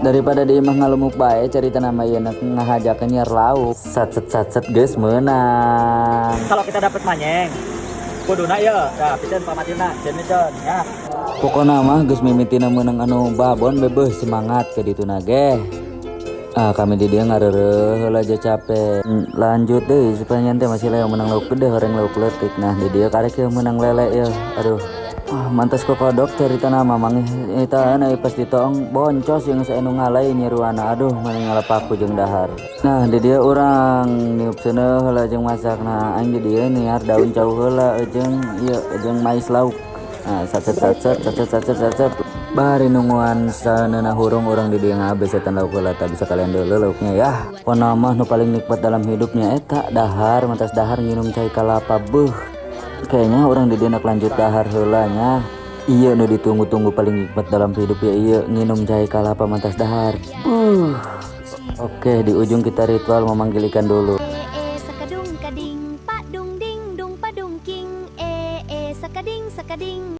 Daripada di imah ngalumuk bae, carita nama ieu ngahajakeun nyiar lauk. Satset satset, geus meunang. Kalau kita dapat manyeng, kuduna ya, ya piceun pamatina, ceun ceun ya. Pokona mah geus mimitina meunang anu babon bebeuh semangat ke dituna ge. Ah, kami di dieu ngareureuh heula aja capek. Lanjut deui supaya teh masih leo menang lauk gede, horeng lauk leutik. Nah, di dieu karek ieu meunang lele ya. Aduh. Ah, mantas kokodok carita nama mangih eta na pas ditoong boncos yang saya nu ngalai nyiruana, aduh, mana ngalapaku jeung dahar. Nah, di dieu urang niup seuneu heula jeung masak. Nah, aing di dieu niar daun cau heula jeung ieu jeung mais lauk. Nah, sacet sacet sacet sacet sacet, bari nungguan saneuna hurung, urang di dieu ngabesetan lauk heula. Tak bisa kalian dulu lauknya ya. Pokona mah nu paling nikmat dalam hidupnya eta dahar, mantas dahar nginum cai kalapa, beuh. Kayaknya urang di dieu nak lanjut dahar heula nya. Iya, nu ditunggu-tunggu paling nikmat dalam hidup ya iya nginum cai kalapa mantas dahar. Oke, di ujung kita ritual memanggil ikan dulu. E e sakadung kading, padung ding dung padung king, e e sakading sakading.